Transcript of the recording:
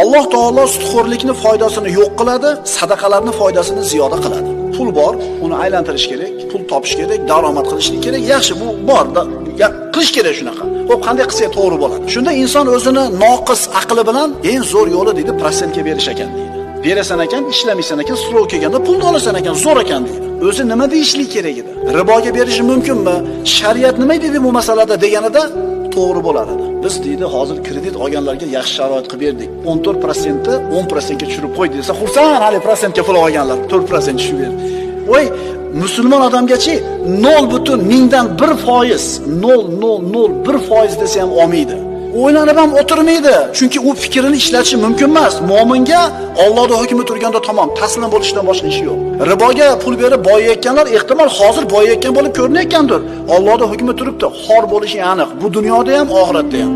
Alloh taolo sutxo'rlikni foydasini yo'q qiladi, sadaqalarni foydasini ziyoda qiladi. Pul bor, uni aylantirish kerak, pul topish kerak, daromad qilishlik kerak. Yaxshi, bu bor, qilish kerak shunaqa. Xo'p, qanday qilsak to'g'ri bo'ladi? Shunda inson o'zini noqis aqli bilan eng zo'r yo'li deydi, prosentga berish ekan deydi. Berasan ekan, ishlamaysan ekan, срок kelganda pulni olasan ekan, zo'r ekan deydi. O'zi nima deyishlik kerak edi? Riboga berishi mumkinmi? Shariat nima deydi bu masalada deganida to'g'ri bo'lar edi. Biz deydi, hozir kredit olganlarga yaxshi sharoit qilib berdik. 14%ni 10% ga tushirib qo'ydi desa, xursand hali prosentga pul olganlar, 4% tushib berdi. Voy, musulmon odamgachi 0,1%, 0,001% desa ham olmaydi. O'ylanib ham o'tirmaydi, chunki u fikrini ishlatishi mumkin emas. Mo'minga Allohning hukmi turganda tamom, taslim bo'lishdan boshqa ishi yo'q. Riboga pul berib boyayotganlar ehtimol hozir boyayotgan bo'lib ko'rinayotgandir. Allohning hukmi turibdi, xor bo'lishi aniq. Bu dunyoda ham, oxiratda ham.